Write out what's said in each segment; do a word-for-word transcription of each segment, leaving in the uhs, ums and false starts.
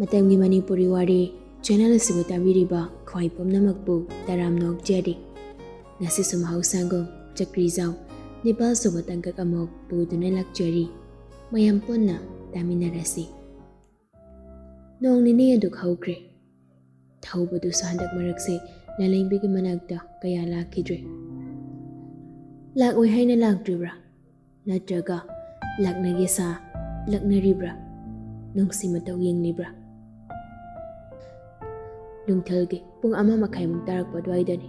ꯃꯇꯝꯒꯤ ꯃꯅꯤꯄꯨꯔꯤ ꯋꯥꯔꯤ ꯆꯦꯅꯦꯜ ꯑꯁꯤꯕꯨ ꯇꯥꯕꯤꯔꯤꯕ ꯈ꯭ꯋꯥꯏ ꯄꯨꯝꯅꯃꯛꯄꯨ ꯇꯔꯥꯝꯅ ꯑꯣꯛꯆꯔꯤ꯫ ꯉꯁꯤꯁꯨ ꯃꯍꯧꯁꯥꯒꯨꯝ ꯆꯀ꯭ꯔꯤꯖꯥꯎ ꯅꯤꯄꯥꯜ ꯁꯨꯕ ꯇꯥꯡꯀꯛ ꯑꯃꯨꯛ ꯄꯨꯗꯨꯅ ꯂꯥꯛꯆꯔꯤ꯫ ꯃꯌꯥꯝ ꯄꯨꯟꯅ ꯇꯥꯃꯤꯟꯅꯔꯁꯤ꯫ ꯅꯣꯡ ꯅꯤꯅꯤ ꯑꯗꯨ ꯍꯧꯈ꯭ꯔꯦ꯫ ꯊꯧꯕꯗꯨꯁꯨ ꯍꯟꯗꯛ ꯃꯔꯛꯁꯦ ꯂꯥꯂꯦꯝꯕꯤꯒꯤ ꯃꯅꯥꯛꯇ ꯀꯌꯥ ꯂꯥꯛꯈꯤꯗ꯭ꯔꯦ꯫ ꯂꯥꯛꯑꯣꯏ ꯍꯥꯏꯅ ꯂꯥꯛꯇ꯭ꯔꯤꯕ꯭ꯔꯥ? ꯅꯠꯇ꯭ꯔꯒ ꯂꯥꯛꯅꯒꯦ ꯁꯥ ꯂꯥꯛꯅꯔꯤꯕ꯭ꯔꯥ? ꯅꯨꯡꯁꯤ ꯃꯇꯧ ꯌꯦꯡꯂꯤꯕ꯭ꯔꯥ? ꯅꯨꯡꯊꯤꯜꯒꯤ ꯄꯨꯡ ꯑꯃ ꯃꯈꯥꯏꯃꯨꯛ ꯇꯥꯔꯛꯄ ꯑꯗꯨꯋꯥꯏꯗꯅꯤ꯫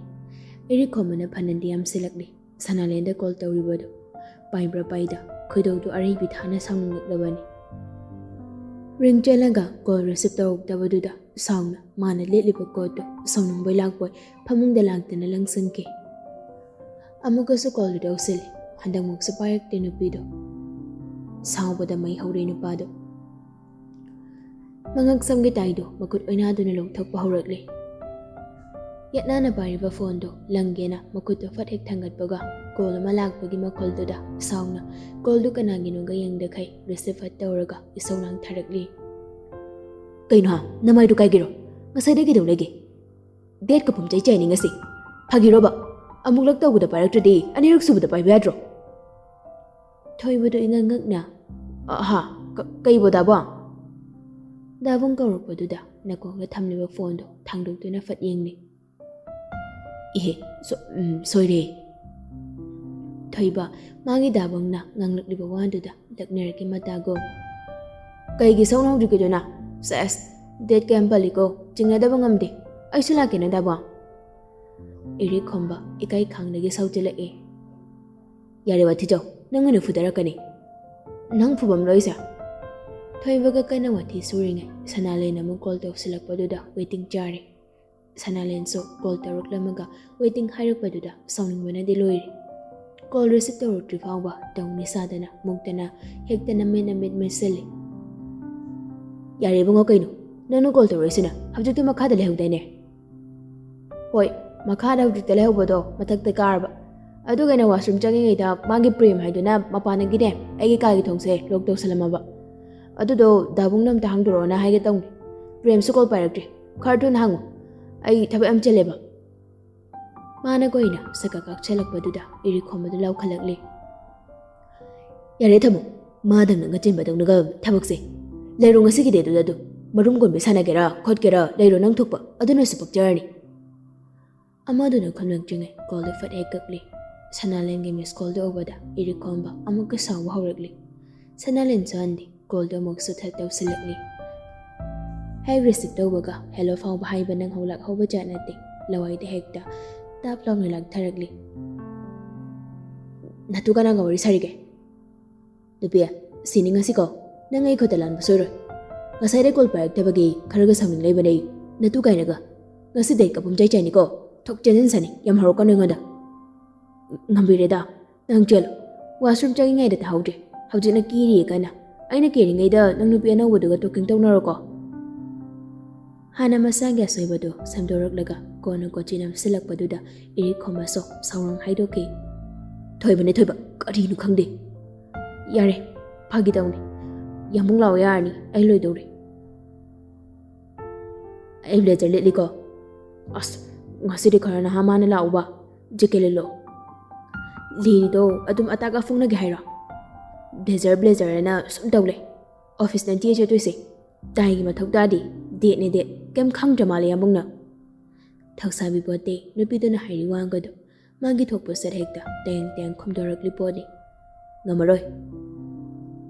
ꯏꯔꯤꯛꯈꯣꯝꯕꯅ ꯐꯅꯗꯤ ꯌꯥꯝꯁꯤꯜꯂꯛꯂꯤ꯫ ꯁꯅꯥꯂꯦꯟꯗ ꯀꯣꯜ ꯇꯧꯔꯤꯕꯗꯨ ꯄꯥꯏꯕ꯭ꯔꯥ ꯄꯥꯏꯗ, ꯈꯣꯏꯗꯧꯗꯨ ꯑꯔꯩꯕꯤ ꯊꯥꯅ ꯁꯥꯎꯅꯤꯡꯂꯛꯂꯕꯅꯤ꯫ ꯔꯤꯡ ꯆꯦꯜꯂꯒ ꯀꯣꯜ ꯔꯤꯁꯤꯞ ꯇꯧꯔꯛꯇꯕꯗꯨꯗ ꯁꯥꯎꯅ ꯃꯥꯅ ꯂꯤꯠꯂꯤꯕ ꯀꯣꯠꯇꯨ ꯁꯥꯎꯅꯤꯡꯕꯣꯏ ꯂꯥꯛꯄꯣꯏ ꯐꯃꯨꯡꯗ ꯂꯥꯡꯗꯅ ꯂꯪꯁꯤꯟꯈꯤ꯫ ꯑꯃꯨꯛꯀꯁꯨ ꯀꯣꯜꯗꯨ ꯇꯧꯁꯤꯜꯂꯤ꯫ ꯍꯟꯗꯛꯃꯨꯛꯁꯨ ꯄꯥꯏꯔꯛꯇꯦ ꯅꯨꯄꯤꯗꯣ꯫ ꯁꯥꯎꯕꯗ ꯃꯩ ꯍꯧꯔꯦ ꯅꯨꯄꯥꯗꯣ꯫ ꯃꯉꯛ ꯁꯝꯒꯤ ꯇꯥꯏꯗꯨ ꯃꯈꯨꯠ ꯑꯣꯏꯅꯥꯗꯨꯅ ꯂꯧꯊꯣꯛꯄ ꯍꯧꯔꯛꯂꯦ꯫ ꯌꯦꯠꯅꯥꯅ ꯄꯥꯏꯔꯤꯕ ꯐꯣꯟꯗꯨ ꯂꯪꯒꯦꯅ ꯃꯈꯨꯠꯇꯨ ꯐꯠ ꯍꯦꯛ ꯊꯥꯡꯒꯠꯄꯒ ꯀꯣꯜ ꯑꯃ ꯂꯥꯛꯄꯒꯤ ꯃꯈꯣꯜꯗꯨꯗ ꯁꯥꯎꯅ ꯀꯣꯜꯗꯨ ꯀꯅꯥꯒꯤꯅꯣꯒ ꯌꯦꯡꯗꯈꯩ ꯔꯤꯁꯤꯞ ꯐꯠ ꯇꯧꯔꯒ ꯏꯁꯧ ꯂꯥꯡꯊꯔꯛꯂꯤ꯫ "ꯀꯩꯅꯣ ꯍꯥ? ꯅꯃꯥꯏꯗꯨ ꯀꯥꯏꯒꯤꯔꯣ? ꯉꯁꯥꯏꯗꯩ ꯀꯩꯗꯧ ꯂꯩꯒꯦ? ꯗꯦꯠꯀ ꯄꯨꯝꯆꯩ ꯆꯩꯅꯤ ꯉꯁꯤ꯫ ꯐꯥꯒꯤꯔꯣꯕ? ꯑꯃꯨꯛꯂꯛ ꯇꯧꯕꯗ ꯄꯥꯏꯔꯛꯇ꯭ꯔꯗꯤ ꯑꯅꯤꯔꯛ ꯁꯨꯕꯗ ꯄꯥꯏꯕ ꯌꯥꯗ꯭ꯔꯣ?" ꯊꯣꯏꯕꯗꯨ ꯏꯉꯛ ꯉꯛꯅ, "ꯑꯍꯥ, ꯀ-, ꯀꯩꯕꯣ ꯗꯥꯕꯣ?" ꯗꯥꯕꯨꯡ ꯀꯧꯔꯛꯄꯗꯨꯗ ꯅꯥꯀꯣꯡꯗ ꯊꯝꯂꯤꯕ ꯐꯣꯟꯗꯣ ꯊꯥꯡꯗꯣꯛꯇꯨꯅ ꯐꯠ ꯌꯦꯡꯂꯤ꯫ "ꯏꯍꯦ, ꯁꯣ-, ꯎꯝ, ꯁꯣꯏꯔꯦ꯫" ꯊꯣꯏꯕ, ꯃꯥꯒꯤ ꯗꯥꯕꯨꯡꯅ ꯉꯥꯡꯂꯛꯂꯤꯕ ꯋꯥꯗꯨꯗ ꯂꯛꯅꯔꯛꯀꯦ ꯃꯇꯥꯒꯨꯝ꯫ "ꯀꯩꯒꯤ ꯁꯧꯅ ꯍꯧꯖꯤꯛꯀꯤꯗꯨꯅ? ꯁꯦꯁ, ꯗꯦꯠ ꯀꯌꯥꯝ ꯄꯜꯂꯤꯀꯣ, ꯆꯤꯡꯅꯗꯕ ꯉꯝꯗꯦ꯫ ꯑꯩꯁꯨ ꯂꯥꯛꯀꯦꯅ ꯗꯥꯕꯨꯡ?" ꯏꯔꯤꯛꯈꯣꯝꯕ ꯏꯀꯥꯏ ꯈꯥꯡꯗꯒꯤ ꯁꯧꯖꯤꯜꯂꯛꯏ꯫ "ꯌꯥꯔꯦ ꯋꯥꯊꯤ ꯆꯧ, ꯅꯪ ꯑꯣꯏꯅ ꯐꯨꯗꯔꯛꯀꯅꯤ꯫ ꯅꯪ ꯐꯨꯐꯝ ꯂꯣꯏꯁꯦ꯫" ꯊꯣꯏꯕꯒ ꯀꯟꯅ ꯋꯥꯊꯤ ꯁꯨꯔꯤꯉꯩ ꯁꯅꯥꯂꯦꯟ ꯑꯃꯨꯛ ꯀꯣꯜ ꯇꯧꯁꯤꯜꯂꯛꯄꯗꯨꯗ ꯋꯦꯇꯤꯡ ꯆꯥꯔꯦ꯫ ꯁꯅꯥꯂꯦꯟꯁꯨ ꯀꯣꯜ ꯇꯧꯔꯛꯂꯝꯃꯒ ꯋꯦꯇꯤꯡ ꯍꯥꯏꯔꯛꯄꯗꯨꯗ ꯁꯥꯎꯅꯤꯡꯕꯅꯗꯤ ꯂꯣꯏꯔꯦ꯫ ꯀꯣꯜ ꯔꯤꯁꯤꯞ ꯇꯧꯔꯛꯇ꯭ꯔꯤ ꯐꯥꯎꯕ ꯇꯧꯅꯤ ꯁꯥꯗꯅ ꯃꯨꯛꯇꯅ ꯍꯦꯛꯇ ꯅꯃꯤꯠ ꯅꯃꯤꯠ ꯃꯦꯠꯁꯤꯜꯂꯤ꯫ "ꯌꯥꯔꯦ ꯏꯕꯨꯡꯉꯣ, ꯀꯩꯅꯣ ꯅꯪꯅ ꯀꯣꯜ ꯇꯧꯔꯛꯏꯁꯤꯅ? ꯍꯧꯖꯤꯛꯇꯤ ꯃꯈꯥꯗ ꯂꯩꯍꯧꯗꯥꯏꯅꯦ?" "ꯍꯣꯏ, ꯃꯈꯥꯗ ꯍꯧꯖꯤꯛꯇ ꯂꯩꯍꯧꯕꯗꯣ ꯃꯊꯛꯇ ꯀꯥꯔꯕ꯫ ꯑꯗꯨꯒ ꯑꯩꯅ ꯋꯥꯁꯔꯨꯝ ꯆꯪꯉꯤꯉꯩꯗ ꯃꯥꯒꯤ ꯄ꯭ꯔꯦꯝ ꯍꯥꯏꯗꯨꯅ ꯃꯄꯥꯟꯗꯒꯤꯅꯦ ꯑꯩꯒꯤ ꯀꯥꯒꯤ ꯊꯣꯡꯁꯦ ꯂꯣꯛ ꯇꯧꯁꯜꯂꯝꯃꯕ꯫ ꯑꯗꯨꯗꯣ ꯗꯥꯕꯨꯡꯅ ꯑꯝꯇ ꯍꯥꯡꯗꯣꯔꯛꯑꯣꯅ ꯍꯥꯏꯒꯦ ꯇꯧꯅꯤ꯫ ꯄ꯭ꯔꯦꯝꯁꯨ ꯀꯣꯜ ꯄꯥꯏꯔꯛꯇ꯭ꯔꯤ꯫ ꯈꯔ ꯊꯨꯅ ꯍꯪꯉꯨ, ꯑꯩ ꯊꯕꯛ ꯌꯥꯝ ꯆꯤꯜꯂꯦꯕ꯫ ꯃꯥꯅ ꯀꯣꯏꯅ ꯁꯛꯀ ꯀꯛꯁꯜꯂꯛꯄꯗꯨꯗ ꯏꯔꯤꯛ ꯈꯣꯝꯕꯗꯨ ꯂꯥꯎꯈꯠꯂꯛꯂꯤ꯫ "ꯌꯥꯔꯦ, ꯊꯝꯃꯣ꯫ ꯃꯥꯗꯪꯅ ꯉꯆꯤꯟꯕꯗꯧꯅꯒ ꯊꯕꯛꯁꯦ꯫ ꯂꯩꯔꯣ ꯉꯁꯤꯒꯤꯗꯤ ꯑꯗꯨꯗ ꯑꯗꯨꯝ꯫ ꯃꯔꯨꯝ ꯀꯣꯟꯕꯤ ꯁꯥꯟꯅꯒꯦꯔꯥ ꯈꯣꯠꯀꯦꯔꯥ ꯂꯩꯔꯣ ꯅꯪ ꯊꯣꯛꯄ꯫ ꯑꯗꯨꯅꯁꯨ ꯄꯛꯆꯔꯅꯤ꯫" ꯑꯃꯗꯨꯅ ꯈꯨꯝꯂꯛꯇ꯭ꯔꯤꯉꯩ ꯀꯣꯜꯗꯨ ꯐꯠ ꯍꯦꯛ ꯀꯛꯂꯤ꯫ ꯁꯅꯥꯂꯦꯟꯒꯤ ꯃꯤꯁ ꯀꯣꯜꯗꯨ ꯎꯕꯗ ꯏꯔꯤꯛ ꯈꯣꯝꯕ ꯑꯃꯨꯛꯀ ꯁꯥꯎꯕ ꯍꯧꯔꯛꯂꯤ꯫ ꯁꯅꯥꯂꯦꯟꯁꯨ ꯍꯟꯗꯦ꯫ ꯀꯣꯜꯗꯨ ꯑꯃꯨꯛꯁꯨ ꯊꯠ ꯇꯧꯁꯤꯜꯂꯛꯂꯤ꯫ ꯍꯦꯛ ꯔꯤꯁꯤꯞ ꯇꯧꯕꯒ ꯍꯦꯜꯂꯣ ꯐꯥꯎꯕ ꯍꯥꯏꯕ ꯅꯪꯍꯧ ꯂꯥꯛꯍꯧꯕ ꯖꯥꯠ ꯅꯠꯇꯦ꯫ ꯂꯋꯥꯏꯗ ꯍꯦꯛꯇ ꯇꯥꯞ ꯂꯥꯎꯅ ꯂꯥꯛꯊꯔꯛꯂꯤ꯫ "ꯅꯇꯨ ꯀꯅꯥꯒ ꯋꯥꯔꯤ ꯁꯥꯔꯤꯒꯦ?" "ꯅꯨꯄꯤ, ꯁꯤꯅꯤ ꯉꯁꯤꯀꯣ꯫ ꯅꯪ ꯑꯩ ꯈꯨꯠꯇ ꯂꯥꯟꯕ ꯁꯣꯏꯔꯣꯏ꯫ ꯉꯁꯥꯏꯗꯩ ꯀꯣꯜ ꯄꯥꯏꯔꯛꯇꯕꯒꯤ ꯈꯔꯒ ꯁꯥꯎꯅꯤꯡ ꯂꯩꯕꯅꯦ ꯑꯩ꯫ ꯅꯇꯨ ꯀꯥꯏꯅꯒ꯫ ꯉꯁꯤꯗꯩ ꯀꯥꯄꯨꯝ ꯆꯥꯏ ꯆꯥꯏꯅꯤꯀꯣ꯫ ꯊꯣꯛ ꯆꯦꯟꯖꯤꯟꯁꯅꯤ꯫ ꯌꯥꯝ ꯍꯧꯔꯛꯀꯅꯨ ꯑꯩꯉꯣꯟꯗ꯫" "ꯉꯝꯕꯤꯔꯦꯗ꯫ ꯅꯪ ꯆꯦꯜꯂꯣ꯫ ꯋꯥꯁꯔꯨꯝ ꯆꯪꯉꯤꯉꯩꯗ ꯇꯥꯍꯧꯗ꯭ꯔꯦ꯫ ꯍꯧꯖꯤꯛꯅ ꯀꯦꯔꯤꯌꯦ ꯀꯟꯅ꯫ ꯑꯩꯅ ꯀꯦꯔꯤꯉꯩꯗ ꯅꯪ ꯅꯨꯄꯤ ꯑꯅꯧꯕꯗꯨꯒ ꯇꯣꯀꯤꯡ ꯇꯧꯅꯔꯣꯀꯣ꯫" ꯍꯥꯟꯅ ꯃꯁꯥꯒꯤ ꯑꯁꯣꯏꯕꯗꯨ ꯁꯦꯝꯗꯣꯔꯛꯂꯒ ꯀꯣꯟꯅ ꯀꯣꯆꯤ ꯅꯝꯁꯤꯜꯂꯛꯄꯗꯨꯗ ꯏꯔꯤꯛ ꯈꯣꯝꯕꯁꯨ ꯁꯥꯎꯔꯪ ꯍꯥꯏꯗꯣꯛꯈꯤ꯫ "ꯊꯣꯏꯕꯅꯦ ꯊꯣꯏꯕ, ꯀꯔꯤꯅꯣ ꯈꯪꯗꯦ꯫" "ꯌꯥꯔꯦ, ꯐꯥꯒꯤ ꯇꯧꯅꯤ꯫ ꯌꯥꯝꯕꯨꯡ ꯂꯥꯛꯑꯣ ꯌꯥꯔꯅꯤ, ꯑꯩ ꯂꯣꯏꯗꯧꯔꯦ꯫" "ꯑꯩ ꯕ꯭ꯂꯦꯖꯔ ꯂꯤꯠꯂꯤꯀꯣ꯫ ꯑꯁ, ꯉꯁꯤꯗꯤ ꯈꯔ ꯅꯍꯥ ꯃꯥꯅ ꯂꯥꯛꯎꯕ꯫ ꯖꯦꯀꯦꯠ ꯂꯤꯠꯂꯣ꯫" "ꯂꯤꯔꯤꯗꯣ ꯑꯗꯨꯝ ꯑꯇꯥꯛ ꯑꯐꯣꯡꯅꯒꯦ ꯍꯥꯏꯔꯣ? ꯕ꯭ꯂꯦꯖꯔ ꯕ꯭ꯂꯦꯖꯔ ꯍꯥꯏꯅ ꯁꯨꯝ ꯇꯧ ꯂꯩ꯫ ꯑꯣꯐꯤꯁ ꯅꯥꯏꯟꯇꯤ ꯑꯩꯠ ꯆꯠꯇꯣꯏꯁꯦ꯫ ꯇꯥꯏꯒꯤ ꯃꯊꯧ ꯇꯥꯗꯦ꯫ ꯗꯦꯠꯅꯦ ꯗꯦꯠ꯫ ꯀꯩꯝ ꯈꯪꯗ꯭ꯔ ꯃꯥꯜꯂꯦ ꯌꯥꯝꯕꯨꯡꯅ꯫" ꯊꯧꯁꯥꯕꯤ ꯄꯣꯠꯇꯦ ꯅꯨꯄꯤꯗꯨꯅ ꯍꯥꯏꯔꯤ ꯋꯥꯒꯗꯣ꯫ ꯃꯥꯒꯤ ꯊꯣꯛꯄ ꯁꯠ ꯍꯦꯛꯇ ꯇꯦꯡ ꯇꯦꯡ ꯈꯨꯝꯗꯣꯔꯛꯂꯤ ꯄꯣꯠꯅꯤ꯫ "ꯉꯝꯃꯔꯣꯏ꯫"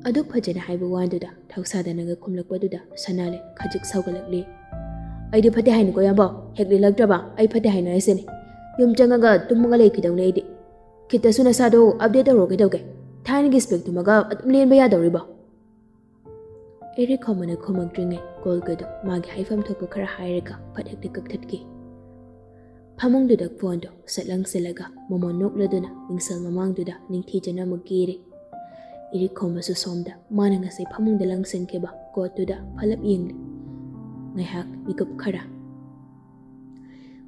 ꯑꯗꯨꯛ ꯐꯖꯅ ꯍꯥꯏꯕ ꯋꯥꯗꯨꯗ ꯊꯧꯁꯥꯗꯅꯒ ꯈꯨꯝꯂꯛꯄꯗꯨꯗ ꯁꯅꯥꯂꯦ ꯈꯖꯤꯛ ꯁꯥꯎꯒꯠꯂꯛꯂꯤ꯫ "ꯑꯩꯗꯤ ꯐꯠꯇꯦ ꯍꯥꯏꯅꯤꯀꯣ ꯏꯌꯥꯝꯕ, ꯍꯦꯛ ꯂꯤꯜꯂꯛꯇ꯭ꯔꯕ ꯑꯩ ꯐꯠꯇꯦ ꯍꯥꯏꯅꯣ ꯍꯥꯏꯁꯤꯅꯤ꯫ ꯌꯨꯝ ꯆꯪꯉꯒ ꯇꯨꯝꯃꯒ ꯂꯩꯈꯤꯗꯧꯅꯦ ꯑꯩꯗꯤ꯫ ꯈꯤꯇꯁꯨ ꯅꯁꯥꯗꯣ ꯑꯞꯗꯦꯠ ꯇꯧꯔꯣ ꯀꯩꯗꯧꯒꯦ? ꯊꯥꯏꯅꯒꯤ ꯏꯁꯄꯦꯛ ꯊꯨꯝꯃꯒ ꯑꯗꯨꯝ ꯂꯦꯟꯕ ꯌꯥꯗꯧꯔꯤꯕꯣ?" ꯏꯔꯤꯛ ꯈꯣꯝꯕꯅ ꯈꯨꯝꯃꯛꯇ꯭ꯔꯤꯉꯩ ꯀꯣꯜꯒꯗꯨ ꯃꯥꯒꯤ ꯍꯥꯏꯐꯝ ꯊꯣꯛꯄ ꯈꯔ ꯍꯥꯏꯔꯒ ꯐꯠ ꯍꯦꯛꯇ ꯀꯛꯊꯠꯈꯤ꯫ ꯐꯃꯨꯡꯗꯨꯗ ꯐꯣꯟꯗꯣ ꯁꯠ ꯂꯪꯁꯤꯜꯂꯒ ꯃꯣꯃꯣꯟ ꯅꯣꯛꯂꯗꯨꯅ ꯃꯤꯡꯁꯦꯜ ꯃꯃꯥꯡꯗꯨꯗ ꯅꯤꯡꯊꯤꯖꯅ ꯑꯃꯨꯛ ꯀꯦꯔꯦ꯫ ꯏꯔꯤꯛ ꯈꯣꯝꯕꯁꯨ ꯁꯣꯝꯗ ꯃꯥꯅ ꯉꯁꯥꯏ ꯐꯃꯨꯡꯗ ꯂꯪꯁꯤꯟꯈꯤꯕ ꯀꯣꯠꯇꯨꯗ ꯐꯂꯞ ꯌꯦꯡꯂꯤ꯫ ꯉꯥꯏꯍꯥꯛ ꯃꯤꯀꯨꯞ ꯈꯔ꯫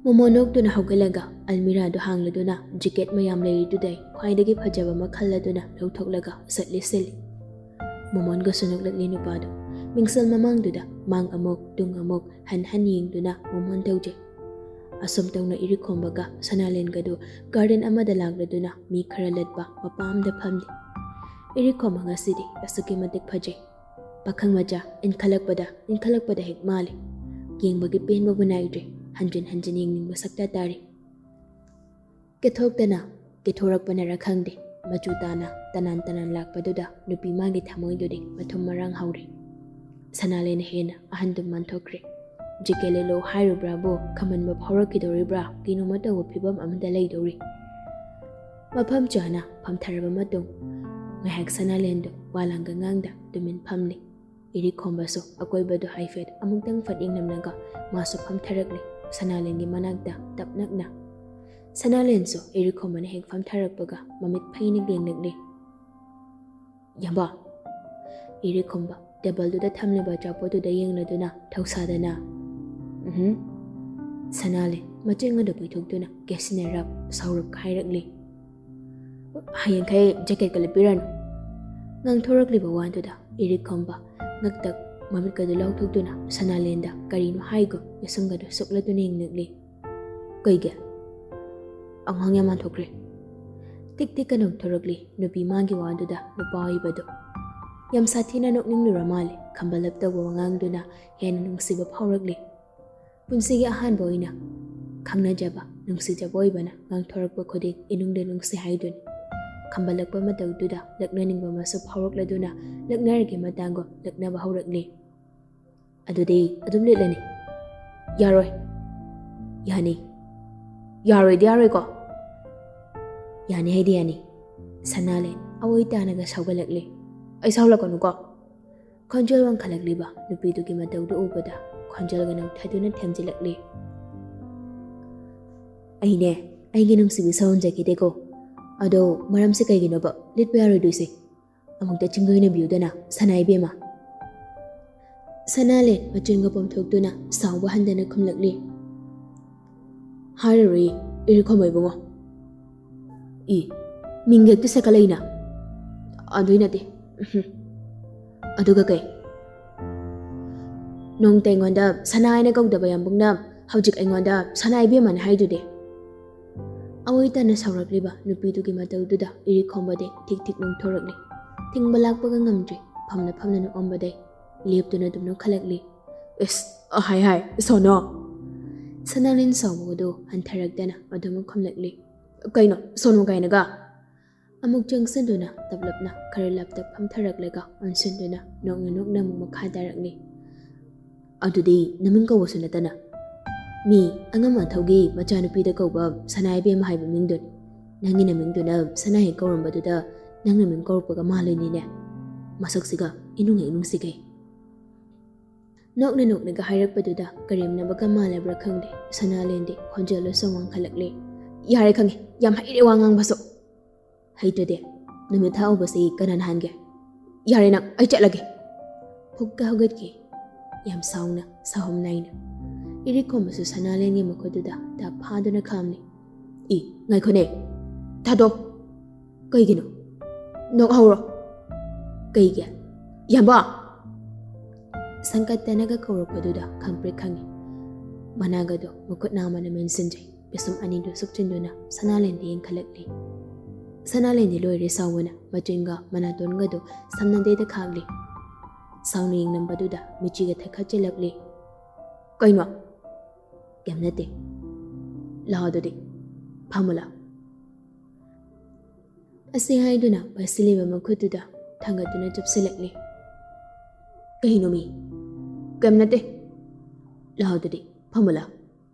ꯃꯣꯃꯣꯟ ꯅꯣꯛꯇꯨꯅ ꯍꯧꯒꯠꯂꯒ ꯑꯜꯃꯤꯔꯥꯗꯨ ꯍꯥꯡꯂꯗꯨꯅ ꯖꯦꯀꯦꯠ ꯃꯌꯥꯝ ꯂꯩꯔꯤꯗꯨꯗꯩ ꯈ꯭ꯋꯥꯏꯗꯒꯤ ꯐꯖꯕ ꯑꯃ ꯈꯜꯂꯗꯨꯅ ꯂꯧꯊꯣꯛꯂꯒ ꯁꯠ ꯂꯤꯠꯁꯤꯜꯂꯤ꯫ ꯃꯣꯃꯣꯟꯒꯁꯨ ꯅꯣꯛꯂꯛꯂꯤ ꯅꯨꯄꯥꯗꯨ꯫ ꯃꯤꯡꯁꯦꯜ ꯃꯃꯥꯡꯗꯨꯗ ꯃꯥꯡ ꯑꯃꯨꯛ ꯇꯨꯡ ꯑꯃꯨꯛ ꯍꯟ ꯍꯟ ꯌꯦꯡꯗꯨꯅ ꯃꯣꯃꯣꯟ ꯇꯧꯖꯩ꯫ ꯑꯁꯨꯝ ꯇꯧꯅ ꯏꯔꯤꯛꯈꯣꯝꯕꯒ ꯁꯅꯥꯂꯦꯟꯒꯗꯨ ꯒꯥꯔꯗꯦꯟ ꯑꯃꯗ ꯂꯥꯛꯂꯗꯨꯅ ꯃꯤ ꯈꯔ ꯂꯠꯄ ꯃꯄꯥ ꯑꯃꯗ ꯐꯝꯂꯤ꯫ ꯏꯔꯤꯛꯈꯣꯝꯕ ꯉꯁꯤꯗꯤ ꯑꯁꯨꯛꯀꯤ ꯃꯇꯤꯛ ꯐꯖꯩ꯫ ꯄꯥꯈꯪ ꯃꯆꯥ ꯏꯟꯈꯠꯂꯛꯄꯗ ꯏꯟꯈꯠꯂꯛꯄꯗ ꯍꯦꯛ ꯃꯥꯜꯂꯤ꯫ ꯌꯦꯡꯕꯒꯤ ꯄꯦꯟꯕꯕꯨ ꯅꯥꯏꯗ꯭ꯔꯦ꯫ ꯍꯟꯖꯤꯟ ꯍꯟꯖꯤꯟ ꯌꯦꯡꯅꯤꯡꯕ ꯁꯛꯇ ꯇꯥꯔꯤ꯫ ꯀꯦꯊꯣꯛꯇꯅ ꯀꯦꯊꯣꯔꯛꯄꯅꯔ ꯈꯪꯗꯦ, ꯃꯆꯨ ꯇꯥꯅ ꯇꯅꯥꯟ ꯇꯅꯥꯟ ꯂꯥꯛꯄꯗꯨꯗ ꯅꯨꯄꯤ ꯃꯥꯒꯤ ꯊꯃꯣꯏꯗꯨꯗꯤ ꯃꯊꯨꯝ ꯃꯔꯥꯡ ꯍꯧꯔꯦ꯫ ꯁꯅꯥꯂꯦꯟ ꯍꯦꯟꯅ ꯑꯍꯟꯗꯨ ꯃꯥꯟꯊꯣꯛꯈ꯭ꯔꯦ꯫ ꯖꯦꯀꯦꯠ ꯂꯤꯠꯂꯣ ꯍꯥꯏꯔꯨꯕ꯭ꯔꯥꯕꯨ ꯈꯝꯍꯟꯕ ꯐꯥꯎꯔꯛꯈꯤꯗꯧꯔꯤꯕ꯭ꯔꯥ, ꯀꯩꯅꯣꯃ ꯇꯧꯕ ꯐꯤꯕꯝ ꯑꯃꯗ ꯂꯩꯗꯧꯔꯤ꯫ ꯃꯐꯝ ꯆꯥꯅ ꯐꯝꯊꯔꯕ ꯃꯇꯨꯡ ꯉꯥꯏꯍꯥꯛ ꯁꯅꯥꯂꯦꯟꯗꯨ ꯋꯥ ꯂꯥꯡꯒ ꯉꯥꯡꯗ ꯇꯨꯃꯤꯟ ꯐꯝꯂꯤ꯫ ꯏꯔꯤꯛꯈꯣꯝꯕꯁꯨ ꯑꯀꯣꯏꯕꯗꯨ ꯍꯥꯏꯐꯦꯠ ꯑꯃꯨꯛꯇꯪ ꯐꯠ ꯌꯦꯡꯂꯝꯂꯒ ꯃꯥꯁꯨ ꯐꯝꯊꯔꯛꯂꯤ, ꯁꯅꯥꯂꯦꯟꯒꯤ ꯃꯅꯥꯛꯇ ꯇꯞ ꯅꯛꯅ꯫ ꯁꯅꯥꯂꯦꯟꯁꯨ ꯏꯔꯤꯛꯈꯣꯝꯕꯅ ꯍꯦꯛ ꯐꯝꯊꯔꯛꯄꯒ ꯃꯃꯤꯠ ꯐꯩꯅ ꯌꯦꯡꯂꯛꯂꯤ꯫ "ꯌꯥꯝꯕ!" ꯏꯔꯤꯛꯈꯣꯝꯕ ꯇꯦꯕꯜꯗꯨꯗ ꯊꯝꯂꯤꯕ ꯑꯆꯥꯄꯣꯠꯇꯨꯗ ꯌꯦꯡꯂꯗꯨꯅ ꯊꯧꯁꯥꯗꯅ, "ꯎꯝꯍꯨꯝ?" ꯁꯅꯥꯂꯦꯟ ꯃꯆꯤꯟ ꯑꯗꯨ ꯄꯩꯊꯣꯛꯇꯨꯅ ꯀꯦꯁꯤꯟꯅꯔꯞ ꯁꯥꯎꯔꯞ ꯍꯥꯏꯔꯛꯂꯤ꯫ "ꯍꯌꯦꯡꯈꯩ ꯖꯦꯀꯦꯠꯀ ꯂꯤꯠꯄꯤꯔꯅꯨ!" ꯉꯥꯡꯊꯣꯔꯛꯂꯤꯕ ꯋꯥꯗꯨꯗ ꯏꯔꯤꯛꯈꯣꯝꯕ ꯉꯛꯇꯛ ꯃꯃꯤꯠꯀꯗꯨ ꯂꯥꯎꯊꯣꯛꯇꯨꯅ ꯁꯅꯥꯂꯦꯟꯗ ꯀꯔꯤꯅꯣ ꯍꯥꯏꯒꯨꯝ ꯃꯤꯁꯨꯝꯒꯗꯨ ꯁꯨꯛꯂꯗꯨꯅ ꯌꯦꯡꯂꯛꯂꯤ꯫ "ꯀꯩꯒꯤ?" "ꯑꯉꯥꯡ ꯌꯥꯝ ꯃꯥꯟꯊꯣꯛꯈ꯭ꯔꯦ!" ꯇꯤꯛ ꯇꯤꯛꯀ ꯅꯣꯛꯊꯣꯔꯛꯂꯤ ꯅꯨꯄꯤ ꯃꯥꯒꯤ ꯋꯥꯗꯨꯗ ꯅꯨꯄꯥ ꯑꯣꯏꯕꯗꯨ꯫ ꯌꯥꯝ ꯁꯥꯊꯤꯅ ꯅꯣꯛꯅꯤꯡꯂꯨꯔ ꯃꯥꯜꯂꯦ ꯈꯝꯕꯂꯞ ꯇꯧꯕ ꯋꯥꯉꯥꯡꯗꯨꯅ ꯍꯦꯟꯅ ꯅꯨꯡꯁꯤꯕ ꯐꯥꯎꯔꯛꯂꯤ꯫ ꯄꯨꯟꯁꯤꯒꯤ ꯑꯍꯥꯟꯕ ꯑꯣꯏꯅ ꯈꯪꯅꯖꯕ, ꯅꯨꯡꯁꯤꯖꯕ ꯑꯣꯏꯕꯅ ꯉꯥꯡꯊꯣꯔꯛꯄ ꯈꯨꯗꯤꯡ ꯏꯅꯨꯡꯗ ꯅꯨꯡꯁꯤ ꯍꯥꯏꯗꯨꯅꯤ꯫ ꯈꯝꯕꯂꯛꯄ ꯃꯇꯧꯗꯨꯗ ꯂꯛꯅꯅꯤꯡꯕ ꯑꯃꯁꯨ ꯐꯥꯎꯔꯛꯂꯗꯨꯅ ꯂꯛꯅꯔꯒꯦ ꯃꯇꯥꯡꯒꯨꯝ ꯂꯛꯅꯕ ꯍꯧꯔꯛꯂꯤ꯫ "ꯑꯗꯨꯗꯤ ꯑꯗꯨꯝ ꯂꯤꯠꯂꯅꯤ?" "ꯌꯥꯔꯣꯏ!" "ꯌꯥꯅꯤ!" "ꯌꯥꯔꯣꯏꯗꯤ ꯌꯥꯔꯣꯏꯀꯣ?" "ꯌꯥꯅꯤ ꯍꯥꯏꯗꯤ ꯌꯥꯅꯤ!" ꯁꯅꯥꯂꯦꯟ ꯑꯑꯣꯏ ꯇꯥꯅꯒ ꯁꯥꯎꯒꯠꯂꯛꯂꯤ꯫ "ꯑꯩ ꯁꯥꯎꯂꯛꯀꯅꯨꯀꯣ!" ꯈꯣꯟꯖꯦꯜ ꯋꯥꯡꯈꯠꯂꯛꯂꯤꯕ ꯅꯨꯄꯤꯗꯨꯒꯤ ꯃꯇꯧꯗꯨ ꯎꯕꯗ ꯈꯣꯟꯖꯦꯜꯒ ꯅꯧꯊꯗꯨꯅ ꯊꯦꯝꯖꯤꯜꯂꯛꯂꯤ꯫ "ꯑꯩꯅꯦ, ꯑꯩꯒꯤ ꯅꯨꯡꯁꯤꯕꯤ ꯁꯥꯎꯍꯟꯖꯈꯤꯗꯦꯀꯣ꯫ ꯑꯗꯣ ꯃꯔꯝꯁꯦ ꯀꯩꯒꯤꯅꯣꯕ ꯂꯤꯠꯄ ꯌꯥꯔꯣꯏꯗꯣꯏꯁꯦ? ꯑꯃꯨꯛꯇ ꯆꯤꯡꯗꯣꯏꯅꯕꯤꯌꯨꯗꯅ, ꯁꯅꯥ ꯏꯕꯦꯝꯃ!" ꯁꯅꯥꯂꯦꯟ ꯃꯆꯤꯟꯒ ꯄꯣꯝꯊꯣꯛꯇꯨꯅ ꯁꯥꯎꯕ ꯍꯟꯗꯅ ꯈꯨꯝꯂꯛꯂꯤ꯫ "ꯍꯥꯏꯔꯔꯣꯏ, ꯏꯔꯤꯛꯈꯣꯝꯕ ꯏꯕꯨꯡꯉꯣ꯫" "ꯏ, ꯃꯤꯡ ꯍꯦꯛꯇ ꯁꯦꯀꯠꯂꯛꯏꯅ!" "ꯑꯗꯨꯏ ꯅꯠꯇꯦ꯫ ꯎꯝꯍꯨꯝ꯫ ꯑꯗꯨꯒ ꯀꯩ?" ꯅꯣꯡꯇ ꯑꯩꯉꯣꯟꯗ ꯁꯅꯥ ꯍꯥꯏꯅ ꯀꯧꯗꯕ ꯌꯥꯝꯕꯨꯡꯅ ꯍꯧꯖꯤꯛ ꯑꯩꯉꯣꯟꯗ ꯁꯅꯥ ꯏꯕꯦꯝꯃꯅ ꯍꯥꯏꯗꯨꯗꯤ꯫ ꯑꯋꯣꯏ ꯇꯥꯅ ꯁꯥꯎꯔꯛꯂꯤꯕ ꯅꯨꯄꯤꯗꯨꯒꯤ ꯃꯇꯧꯗꯨꯗ ꯏꯔꯤꯛ ꯈꯣꯝꯕꯗꯤ ꯊꯤꯛ ꯊꯤꯛ ꯅꯣꯡꯊꯣꯔꯛꯂꯤ꯫ ꯊꯤꯡꯕ ꯂꯥꯛꯄꯒ ꯉꯝꯗ꯭ꯔꯤ꯫ ꯐꯝꯅ ꯐꯝꯅ ꯅꯣꯛꯑꯝꯕꯗꯩ ꯂꯦꯞꯇꯨꯅ ꯑꯗꯨꯝ ꯅꯣꯛꯈꯠꯂꯛꯂꯤ꯫ "ꯏꯁ, ꯍꯥꯏ ꯍꯥꯏ, ꯁꯣꯅꯣ!" ꯁꯅꯥꯂꯦꯟ ꯁꯥꯎꯕꯗꯨ ꯍꯟꯊꯔꯛꯇꯅ ꯑꯗꯨꯃꯛ ꯈꯨꯝꯂꯛꯂꯤ꯫ "ꯀꯩꯅꯣ ꯁꯣꯅꯣ ꯀꯥꯏꯅꯒ?" ꯑꯃꯨꯛ ꯆꯪꯁꯤꯟꯗꯨꯅ ꯇꯞꯂꯞꯅ ꯈꯔ ꯂꯥꯞꯇꯛ ꯐꯝꯊꯔꯛꯂꯒ ꯑꯣꯟꯁꯤꯟꯗꯨꯅ ꯅꯣꯛꯅ ꯅꯣꯛꯅ ꯑꯃꯨꯛ ꯃꯈꯥ ꯇꯥꯔꯛꯂꯤ꯫ "ꯑꯗꯨꯗꯤ ꯅꯃꯤꯡ ꯀꯧꯕꯁꯨ ꯅꯠꯇꯅ ꯃꯤ ꯑꯉꯝ ꯑꯊꯧꯒꯤ ꯃꯆꯥꯅꯨꯄꯤꯗ ꯀꯧꯕ ꯁꯅꯥ ꯏꯕꯦꯝꯃ ꯍꯥꯏꯕ ꯃꯤꯡꯗꯨꯅꯤ꯫ ꯅꯪꯒꯤ ꯅꯃꯤꯡꯗꯨꯅ ꯁꯅꯥ ꯍꯦꯛ ꯀꯧꯔꯝꯕꯗꯨꯗ ꯅꯪꯅ ꯃꯤꯡ ꯀꯧꯔꯛꯄꯒ ꯃꯥꯜꯂꯤꯅꯤꯅꯦ꯫ ꯃꯁꯛꯁꯤꯒ ꯏꯅꯨꯡ ꯍꯦꯛ ꯅꯨꯡꯁꯤꯈꯩ꯫" ꯅꯣꯛꯅ ꯅꯣꯛꯅꯒ ꯍꯥꯏꯔꯛꯄꯗꯨꯗ ꯀꯔꯦꯝꯅꯕꯒ ꯃꯥꯜꯂꯕ꯭ꯔꯥ ꯈꯪꯗꯦ, ꯁꯅꯥꯂꯦꯟꯗꯤ ꯈꯣꯟꯖꯦꯜꯗꯣ ꯁꯨꯝ ꯋꯥꯡꯈꯠꯂꯛꯂꯦ꯫ "ꯌꯥꯔꯦ ꯈꯪꯉꯦ, ꯌꯥꯝ ꯍꯩꯔꯦ ꯋꯥ ꯉꯥꯡꯕꯁꯨ꯫ ꯍꯩꯇ꯭ꯔꯗꯤ ꯅꯨꯃꯤꯠ ꯊꯥ ꯎꯕꯁꯤ ꯀꯅꯥꯅ ꯍꯥꯟꯒꯦ? ꯌꯥꯔꯦ ꯅꯪ, ꯑꯩ ꯆꯠꯂꯒꯦ꯫" ꯐꯨꯛꯀ ꯍꯧꯒꯠꯈꯤ꯫ ꯌꯥꯝ ꯁꯥꯎꯅ, ꯁꯥꯎꯍꯝ ꯅꯥꯏꯅ꯫ ꯏꯔꯤꯛ ꯈꯣꯝꯕꯁꯨ ꯁꯅꯥꯂꯦꯟꯒꯤ ꯃꯈꯨꯠꯇꯨꯗ ꯇꯞ ꯐꯥꯗꯨꯅ ꯈꯥꯝꯂꯤ꯫ "ꯏ, ꯉꯥꯏꯈꯣꯅꯦ, ꯊꯥꯗꯣꯛ꯫ ꯀꯩꯒꯤꯅꯣ? ꯅꯣꯛꯍꯧꯔꯣ꯫" "ꯀꯩꯒꯤ? ꯌꯥꯝꯕ!" ꯁꯪꯀꯠꯇꯅꯒ ꯀꯧꯔꯛꯄꯗꯨꯗ ꯈꯪꯄ꯭ꯔꯦꯛ ꯈꯪꯉꯤ꯫ ꯃꯅꯥꯒꯗꯣ ꯃꯈꯨꯠ ꯅꯥꯝꯃꯅ ꯃꯦꯟꯁꯤꯟꯖꯩ꯫ ꯄꯤꯁꯨꯝ ꯑꯅꯤꯗꯨ ꯁꯨꯞꯆꯤꯟꯗꯨꯅ ꯁꯅꯥꯂꯦꯟꯗ ꯌꯦꯡꯈꯠꯂꯛꯂꯤ꯫ ꯁꯅꯥꯂꯦꯟꯗꯤ ꯂꯣꯏꯔꯦ ꯁꯥꯎꯕꯅ, ꯃꯆꯤꯟꯒ ꯃꯅꯥꯇꯣꯟꯒꯗꯨ ꯁꯝꯅꯗꯦꯗ ꯈꯥꯛꯂꯤ꯫ ꯁꯥꯎꯅ ꯌꯦꯡꯂꯝꯕꯗꯨꯗ ꯃꯤꯆꯤꯒ ꯊꯛꯈꯠ ꯆꯤꯜꯂꯛꯂꯤ꯫ "ꯀꯩꯅꯣ?" "ꯀꯩꯝ ꯅꯠꯇꯦ꯫ ꯂꯥꯛꯑꯣ ꯑꯗꯨꯗꯤ, ꯐꯝꯃꯨ ꯂꯥꯛꯑꯣ꯫" ꯑꯁꯤ ꯍꯥꯏꯗꯨꯅ ꯄꯥꯏꯁꯤꯜꯂꯤꯕ ꯃꯈꯨꯠꯇꯨꯗ ꯊꯥꯡꯒꯠꯇꯨꯅ ꯆꯨꯞꯁꯤꯜꯂꯛꯂꯤ꯫ "ꯀꯩꯅꯣ ꯃꯤ?" "ꯀꯩꯝ ꯅꯠꯇꯦ꯫ ꯂꯥꯛꯑꯣ ꯑꯗꯨꯗꯤ, ꯐꯝꯃꯨ ꯂꯥꯛꯑꯣ꯫"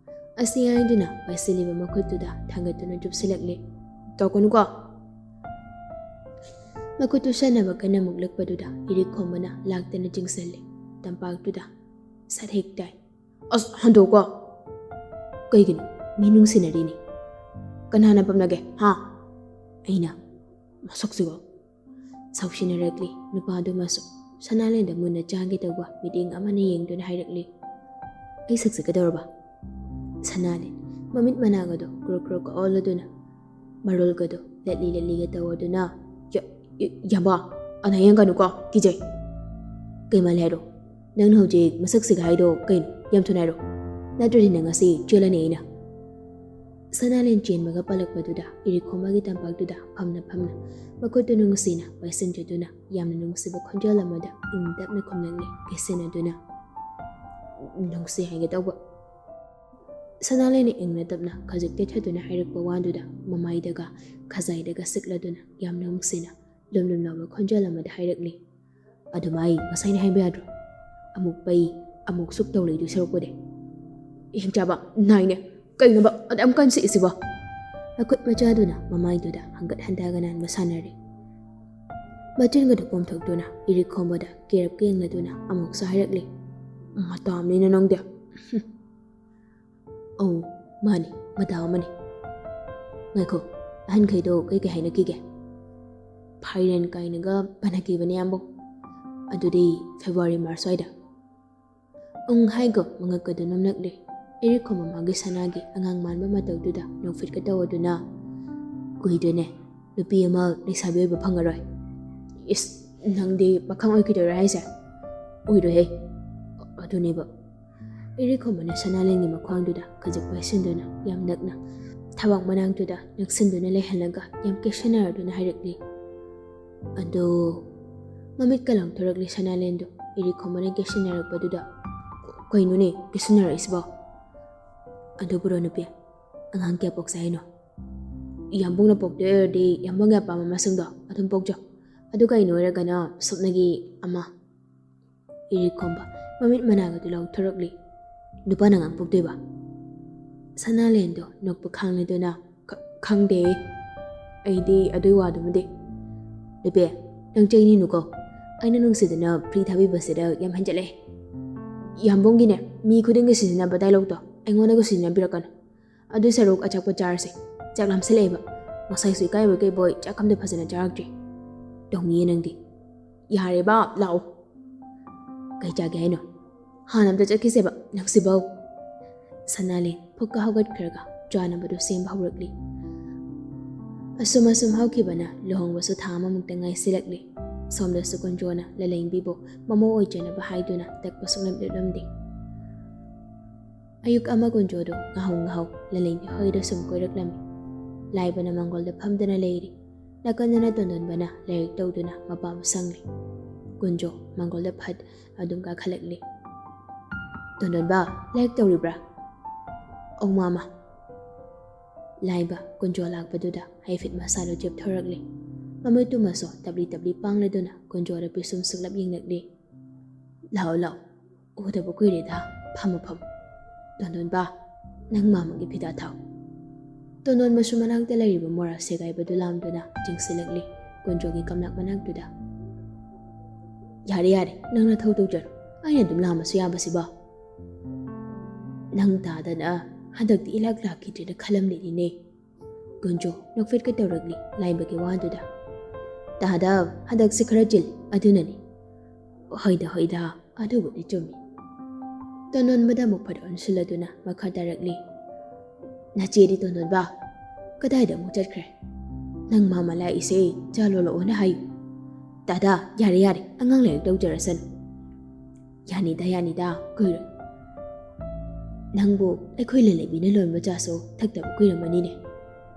ꯑꯁꯤ ꯍꯥꯏꯗꯨꯅ ꯄꯥꯏꯁꯤꯜꯂꯤꯕ ꯃꯈꯨꯠꯇꯨꯗ ꯊꯥꯡꯒꯠꯇꯨꯅ ꯆꯨꯞꯁꯤꯜꯂꯛꯂꯤ꯫ "ꯇꯧꯒꯅꯨꯀꯣ꯫" ꯃꯈꯨꯠꯇꯨ ꯁꯥꯟꯅꯕ ꯀꯟꯅ ꯃꯨꯛꯂꯛꯄꯗꯨꯗ ꯏꯔꯤꯛ ꯈꯣꯝꯕꯅ ꯂꯥꯛꯇꯅ ꯆꯤꯡꯁꯤꯜꯂꯤ꯫ ꯇꯝꯄꯥꯛꯇꯨꯗ ꯁꯠ ꯍꯦꯛ ꯇꯥꯏ꯫ "ꯑꯁ, ꯍꯟꯗꯣꯛꯀꯣ꯫" "ꯀꯩꯒꯤꯅꯣ? ꯃꯤ ꯅꯨꯡꯁꯤꯅꯔꯤꯅꯤ꯫ ꯀꯅꯥꯅ ꯄꯥꯝꯅꯒꯦ, ꯍꯥ?" ꯑꯩꯅ꯫ "ꯃꯁꯛꯁꯤꯒ꯫" ꯁꯥꯎꯁꯤꯟꯅꯔꯛꯂꯤ ꯅꯨꯄꯥꯗꯨꯃꯁꯨ꯫ ꯁꯅꯥꯂꯦꯟꯗ ꯃꯨꯟꯅ ꯆꯥꯒꯦ ꯇꯧꯕ ꯃꯤꯠꯌꯦꯡ ꯑꯃꯅ ꯌꯦꯡꯗꯨꯅ ꯍꯥꯏꯔꯛꯂꯤ꯫ "ꯑꯩ ꯁꯛꯁꯦ ꯀꯩꯗꯧꯔꯕ?" ꯁꯅꯥꯂꯦꯟ ꯃꯃꯤꯠ ꯃꯅꯥꯒꯗꯣ ꯀ꯭ꯔꯣꯛ ꯀ꯭ꯔꯣꯛꯀ ꯑꯣꯜꯂꯗꯨꯅ ꯃꯔꯣꯜꯒꯗꯣ ꯂꯠꯂꯤ ꯂꯠꯂꯤꯒ ꯇꯧꯔꯗꯨꯅ, "ꯌꯥ-, ꯌꯥ-, ꯌꯥꯝꯕ, ꯑꯅꯥ ꯌꯦꯡꯒꯅꯨꯀꯣ, ꯀꯤꯖꯩ꯫" "ꯀꯩ ꯃꯥꯜꯂꯦ ꯍꯥꯏꯔꯣ?" "ꯅꯪꯅ ꯍꯧꯖꯤꯛ ꯃꯁꯛꯁꯤꯒ ꯍꯥꯏꯗꯣ ꯀꯩꯅꯣ? ꯌꯥꯝ ꯊꯨꯅ ꯍꯥꯏꯔꯣ, ꯅꯠꯇ꯭ꯔꯗꯤ ꯅꯪ ꯉꯁꯤ ꯆꯦꯜꯂꯅꯤ ꯑꯩꯅ"꯫ ꯁꯅꯥꯂꯦꯟ ꯆꯦꯟꯕꯒ ꯄꯜꯂꯛꯄꯗꯨꯗ ꯏꯔꯤꯛꯈꯣꯝꯕꯒꯤ ꯇꯝꯄꯥꯛꯇꯨꯗ ꯐꯝꯅ ꯐꯝꯅ ꯃꯈꯨꯠꯇꯨ ꯅꯨꯡꯁꯤꯅ ꯄꯥꯏꯁꯤꯟꯖꯗꯨꯅ ꯌꯥꯝꯅ ꯅꯨꯡꯁꯤꯕ ꯈꯣꯟꯖꯦꯜ ꯑꯃꯗ ꯏꯪ ꯇꯞꯅ ꯈꯨꯝꯂꯛꯂꯤ, ꯀꯦꯁꯤꯟꯅꯗꯨꯅ꯫ "ꯅꯨꯡꯁꯤ ꯍꯥꯏꯒꯦ ꯇꯧꯕ"꯫ ꯁꯅꯥꯂꯦꯟꯅ ꯏꯪꯅ ꯇꯞꯅ ꯈꯖꯤꯛ ꯇꯦꯊꯗꯨꯅ ꯍꯥꯏꯔꯛꯄ ꯋꯥꯗꯨꯗ ꯃꯃꯥꯏꯗꯒ ꯈꯖꯥꯏꯗꯒ ꯁꯤꯛꯂꯗꯨꯅ ꯌꯥꯝꯅ ꯅꯨꯡꯁꯤꯅ ꯂꯨꯝ ꯂꯨꯝ ꯂꯥꯎꯕ ꯈꯣꯟꯖꯦꯜ ꯑꯃꯗ ꯍꯥꯏꯔꯛꯂꯤ, "ꯑꯗꯨꯃꯥꯏ ꯉꯁꯥꯏꯅ ꯍꯥꯏꯕ ꯌꯥꯗ꯭ꯔꯣ? ꯑꯃꯨꯛ ꯄꯩ, ꯑꯃꯨꯛ ꯁꯨꯛ ꯇꯧ ꯂꯩꯗꯣꯏ ꯁꯔꯨꯛꯄꯨꯗꯤ"꯫ "ꯍꯤꯡꯆꯥꯕ, ꯅꯥꯏꯅꯦ, ꯀꯩꯅꯣꯕ ꯑꯗꯨꯛ ꯌꯥꯝ ꯀꯟ ꯁꯤꯛꯏꯁꯤꯕꯣ?" ꯃꯈꯨꯠ ꯃꯆꯥꯗꯨꯅ ꯃꯃꯥꯏꯗꯨꯗ ꯍꯪꯒꯠ ꯍꯟꯗꯥꯒ ꯅꯥꯟꯕ ꯁꯥꯟꯅꯔꯦ꯫ ꯃꯆꯤꯟꯒꯗꯨ ꯄꯣꯝꯊꯣꯛꯇꯨꯅ ꯏꯔꯤꯛꯈꯣꯝꯕꯗ ꯀꯦꯔꯞ ꯀꯦꯡꯂꯗꯨꯅ ꯑꯃꯨꯛꯁꯨ ꯍꯥꯏꯔꯛꯂꯤ, "ꯃꯇꯥ ꯑꯃꯅꯤꯅ ꯅꯪꯗꯤ"꯫ "ꯑꯧ, ꯃꯥꯅꯤ, ꯃꯇꯥ ꯑꯃꯅꯤ꯫ ꯉꯥꯏꯈꯣ, ꯑꯍꯟꯈꯩꯗꯣ ꯀꯩꯀꯩ ꯍꯥꯏꯅꯈꯤꯒꯦ?" "ꯐꯥꯏꯔꯦꯟ ꯀꯥꯏꯅꯒ ꯄꯥꯅꯈꯤꯕꯅꯦ, ꯌꯥꯝꯕꯧ꯫ ꯑꯗꯨꯗꯤ ꯐꯦꯕ꯭ꯔꯨꯋꯥꯔꯤ, ꯃꯥꯔꯆ ꯁ꯭ꯋꯥꯏꯗ"꯫ ꯎꯪ ꯍꯥꯏꯒꯨꯝ ꯃꯉꯛꯀꯗꯨ ꯅꯣꯝꯂꯛꯂꯦ꯫ ꯏꯔꯤꯛꯈꯣꯝꯕ ꯃꯥꯒꯤ ꯁꯅꯥꯒꯤ ꯑꯉꯥꯡ ꯃꯥꯟꯕ ꯃꯇꯧꯗꯨꯗ ꯅꯣꯛꯐꯦꯠꯀ ꯇꯧꯗꯨꯅ, "ꯀꯨꯏꯗ꯭ꯔꯦꯅꯦ, ꯅꯨꯄꯤ ꯑꯃ ꯂꯩꯁꯥꯕꯤ ꯑꯣꯏꯕ ꯐꯪꯉꯔꯣꯏ"꯫ "ꯏꯁ, ꯅꯪꯗꯤ ꯄꯥꯈꯪ ꯑꯣꯏꯈꯤꯗꯣꯏꯔꯥ ꯍꯥꯏꯁꯦ?" "ꯑꯣꯏꯔꯣꯏꯍꯦ"꯫ ꯑꯗꯨꯅꯦꯕ꯫ ꯏꯔꯤꯛꯈꯣꯝꯕꯅ ꯁꯅꯥꯂꯦꯟꯒꯤ ꯃꯈ꯭ꯋꯥꯡꯗꯨꯗ ꯈꯖꯤꯛ ꯄꯥꯏꯁꯤꯟꯗꯨꯅ ꯌꯥꯝ ꯅꯛꯅ ꯊꯕꯥꯛ ꯃꯅꯥꯛꯇꯨꯗ ꯅꯛꯁꯤꯟꯗꯨꯅ ꯂꯩꯍꯜꯂꯒ ꯌꯥꯝ ꯀꯦꯁꯤꯟꯅꯔꯗꯨꯅ ꯍꯥꯏꯔꯛꯂꯤ꯫ ꯑꯗꯣ ꯃꯃꯤꯠꯀ ꯂꯥꯎꯊꯣꯔꯛꯂꯤ ꯁꯅꯥꯂꯦꯟꯗꯨ ꯏꯔꯤꯛꯈꯣꯝꯕꯅ ꯀꯦꯁꯤꯟꯅꯔꯛꯄꯗꯨꯗ꯫ "ꯀꯩꯅꯣꯅꯦ ꯀꯦꯁꯤꯟꯅꯔꯛꯏꯁꯤꯕꯣ?" "ꯑꯗꯨꯕꯨꯔꯣ ꯅꯨꯄꯤ, ꯑꯉꯥꯡ ꯀꯌꯥ ꯄꯣꯛꯁꯦ ꯍꯥꯏꯅꯣ?" "ꯌꯥꯝꯕꯨꯡꯅ ꯄꯣꯛꯇꯣꯏ ꯑꯣꯏꯔꯗꯤ ꯌꯥꯝꯕꯨꯡꯒꯤ ꯑꯄꯥꯝꯕ ꯃꯁꯤꯡꯗꯣ ꯑꯗꯨꯝ ꯄꯣꯛꯆꯧ꯫ ꯑꯗꯨꯒ ꯑꯩꯅ ꯑꯣꯏꯔꯒꯅ ꯁꯨꯞꯅꯒꯤ ꯑꯃ"꯫ ꯏꯔꯤꯛꯈꯣꯝꯕ ꯃꯃꯤꯠ ꯃꯅꯥꯒꯗꯨ ꯂꯥꯎꯊꯣꯔꯛꯂꯤ꯫ "ꯅꯨꯄꯥꯅ ꯑꯉꯥꯡ ꯄꯣꯛꯇꯣꯏꯕ?" ꯁꯅꯥꯂꯦꯟꯗꯣ ꯅꯣꯛꯄ ꯈꯥꯡꯂꯗꯨꯅ, "ꯈ-, ꯈꯪꯗꯦ꯫ ꯑꯩꯗꯤ ꯑꯗꯨꯏ ꯋꯥꯗꯨꯃꯗꯤ"꯫ "ꯅꯨꯄꯤ, ꯅꯪ ꯆꯩꯅꯤꯅꯨꯀꯣ꯫ ꯑꯩꯅ ꯅꯨꯡꯁꯤꯗꯅ ꯐ꯭ꯔꯤ ꯊꯥꯕꯤꯕꯁꯤꯗ ꯌꯥꯝ ꯍꯦꯟꯖꯜꯂꯛꯑꯦ꯫ ꯌꯥꯝꯕꯨꯡꯒꯤꯅꯦ, ꯃꯤ ꯈꯨꯗꯤꯡꯒꯤ ꯁꯤꯖꯤꯟꯅꯕ ꯗꯥꯏꯂꯣꯛꯇꯣ ꯑꯩꯉꯣꯟꯗꯒ ꯁꯤꯖꯤꯟꯅꯕꯤꯔꯛꯀꯅꯨ꯫ ꯑꯗꯨ ꯁꯔꯨꯛ ꯑꯆꯥꯄꯣꯠ ꯆꯥꯔꯁꯦ꯫ ꯆꯥꯛ ꯂꯥꯝꯁꯤꯜꯂꯛꯑꯦꯕ꯫ ꯉꯁꯥꯏꯁꯨ ꯏꯀꯥꯏꯕꯣꯏ ꯀꯩꯕꯣꯏ ꯆꯥꯛ ꯑꯝꯇ ꯐꯖꯅ ꯆꯥꯔꯛꯇ꯭ꯔꯤ꯫ ꯇꯧꯅꯤꯌꯦ ꯅꯪꯗꯤ꯫ ꯌꯥꯔꯦꯕ, ꯂꯥꯛꯑꯣ꯫ ꯀꯩ ꯆꯥꯒꯦ ꯍꯥꯏꯅꯣ? ꯍꯥꯟꯅ ꯑꯝꯇ ꯆꯠꯈꯤꯁꯦꯕ, ꯅꯛꯁꯤꯕꯧ"꯫ ꯁꯅꯥꯂꯦꯟ ꯐꯨꯛꯀ ꯍꯧꯒꯠꯈ꯭ꯔꯒ ꯆꯥꯅꯕꯗꯨ ꯁꯦꯝꯕ ꯍꯧꯔꯛꯂꯤ꯫ ꯑꯁꯨꯝ ꯑꯁꯨꯝ ꯍꯧꯈꯤꯕꯅ ꯂꯨꯍꯣꯡꯕꯁꯨ ꯊꯥ ꯑꯃꯃꯨꯛꯇ ꯉꯥꯏꯁꯤꯜꯂꯛꯂꯤ꯫ ꯁꯣꯝꯗꯁꯨ ꯀꯨꯟꯖꯣꯅ ꯂꯂꯦꯡꯕꯤꯕꯨ ꯃꯃꯧ ꯑꯣꯏꯖꯅꯕ ꯍꯥꯏꯗꯨꯅ ꯇꯛꯄ ꯁꯨꯡꯂꯦꯞ ꯂꯦꯞꯂꯝꯗꯦ꯫ ꯑꯌꯨꯛ ꯑꯃ ꯀꯨꯟꯖꯣꯗꯨ ꯉꯥꯍꯧ ꯉꯥꯍꯧ ꯂꯂꯦꯡꯕꯤ ꯍꯣꯏꯗ ꯁꯨꯝ ꯀꯣꯏꯔꯛꯂꯝꯃꯤ꯫ ꯂꯥꯏꯕꯅ ꯃꯥꯡꯒꯣꯜꯗ ꯐꯝꯗꯨꯅ ꯂꯩꯔꯤ꯫ ꯅꯥꯀꯟꯗꯅ ꯇꯣꯟꯗꯣꯟꯕꯅ ꯂꯥꯏꯔꯤꯛ ꯇꯧꯗꯨꯅ ꯃꯄꯥꯝ ꯁꯪꯂꯤ꯫ ꯀꯨꯟꯖꯣ ꯃꯥꯡꯒꯣꯜꯗ ꯐꯠ ꯑꯗꯨꯝ ꯀꯥꯈꯠꯂꯛꯂꯤ꯫ "ꯇꯣꯟꯗꯣꯟꯕ, ꯂꯥꯏꯔꯤꯛ ꯇꯧꯔꯤꯕ꯭ꯔꯥ?" "ꯑꯧ ꯃꯥꯃ꯫" ꯂꯥꯏꯕ ꯀꯨꯟꯖꯣ ꯂꯥꯛꯄꯗꯨꯗ ꯍꯥꯏꯐꯦꯠ ꯃꯁꯥꯗꯨ ꯆꯦꯞꯊꯔꯛꯂꯤ꯫ ꯃꯃꯤꯠꯇꯨꯃꯁꯨ ꯇꯞꯂꯤ ꯇꯞꯂꯤ ꯄꯥꯡꯂꯗꯨꯅ ꯀꯨꯟꯖꯣꯗ ꯄꯤꯁꯨꯝ ꯁꯨꯛꯂꯞ ꯌꯦꯡꯂꯛꯂꯤ꯫ "ꯂꯥꯛꯑꯣ ꯂꯥꯛꯑꯣ, ꯎꯗꯕ ꯀꯨꯏꯔꯦꯗ, ꯐꯝꯃꯣ ꯐꯝꯃꯣ꯫ ꯇꯣꯟꯗꯣꯟꯕ, ꯅꯪ ꯃꯥꯃꯒꯤ ꯐꯤꯗꯥ ꯊꯥꯎ꯫" ꯇꯣꯟꯗꯣꯟꯕꯁꯨ ꯃꯅꯥꯛꯇ ꯂꯩꯔꯤꯕ ꯃꯣꯔꯥ ꯁꯦꯒꯥꯏꯕꯗꯨ ꯂꯥꯝꯗꯨꯅ ꯆꯤꯡꯁꯤꯜꯂꯛꯂꯤ ꯀꯨꯟꯖꯣꯒꯤ ꯀꯝꯂꯥꯛ ꯃꯅꯥꯛꯇꯨꯗ꯫ "ꯌꯥꯔꯦ ꯌꯥꯔꯦ, ꯅꯪ ꯅꯊꯧ ꯇꯧꯖꯔꯣ, ꯑꯩꯅ ꯑꯗꯨꯝ ꯂꯥꯝꯃꯁꯨ ꯌꯥꯕꯁꯤꯕꯣ?" "ꯅꯪ ꯇꯥꯗꯅ ꯍꯟꯗꯛꯇꯤ ꯏꯂꯥꯛ ꯂꯥꯛꯈꯤꯗ꯭ꯔꯦꯅ ꯈꯜꯂꯝꯂꯤꯅꯤꯅꯦ꯫" ꯀꯨꯟꯖꯣ ꯅꯣꯛꯐꯦꯠꯀ ꯇꯧꯔꯛꯂꯤ ꯂꯥꯏꯕꯒꯤ ꯋꯥꯗꯨꯗ꯫ "ꯇꯥꯗ, ꯍꯟꯗꯛꯁꯦ ꯈꯔ ꯆꯤꯜꯂꯤ, ꯑꯗꯨꯅꯅꯤ꯫" "ꯍꯣꯏꯗ ꯍꯣꯏꯗ, ꯑꯗꯨꯕꯨꯗꯤ ꯆꯨꯝꯃꯤ꯫" ꯇꯣꯟꯗꯣꯟꯕꯗ ꯑꯃꯨꯛ ꯐꯠ ꯑꯣꯟꯁꯤꯜꯂꯗꯨꯅ ꯃꯈꯥ ꯇꯥꯔꯛꯂꯤ꯫ "ꯅꯆꯦꯗꯤ ꯇꯣꯟꯗꯣꯟꯕ, ꯀꯗꯥꯏꯗ ꯑꯃꯨꯛ ꯆꯠꯈ꯭ꯔꯦ? ꯅꯪ ꯃꯥꯃ ꯂꯥꯛꯏꯁꯦ ꯆꯥ ꯂꯣꯜꯂꯛꯑꯣꯅ ꯍꯥꯏꯌꯨ꯫" "ꯇꯥꯗ, ꯌꯥꯔꯦ ꯌꯥꯔꯦ, ꯑꯉꯥꯡ ꯂꯥꯏꯔꯤꯛ ꯇꯧꯖꯔꯁꯅꯨ꯫" "ꯌꯥꯅꯤꯗ ꯌꯥꯅꯤꯗ, ꯀꯨꯏꯔꯣꯏ꯫ ꯅꯪꯕꯨ ꯑꯩꯈꯣꯏ ꯂꯂꯩꯕꯤꯅ ꯂꯣꯟꯕ ꯆꯥꯁꯨ ꯊꯛꯇꯕ ꯀꯨꯏꯔꯝꯃꯅꯤꯅꯦ꯫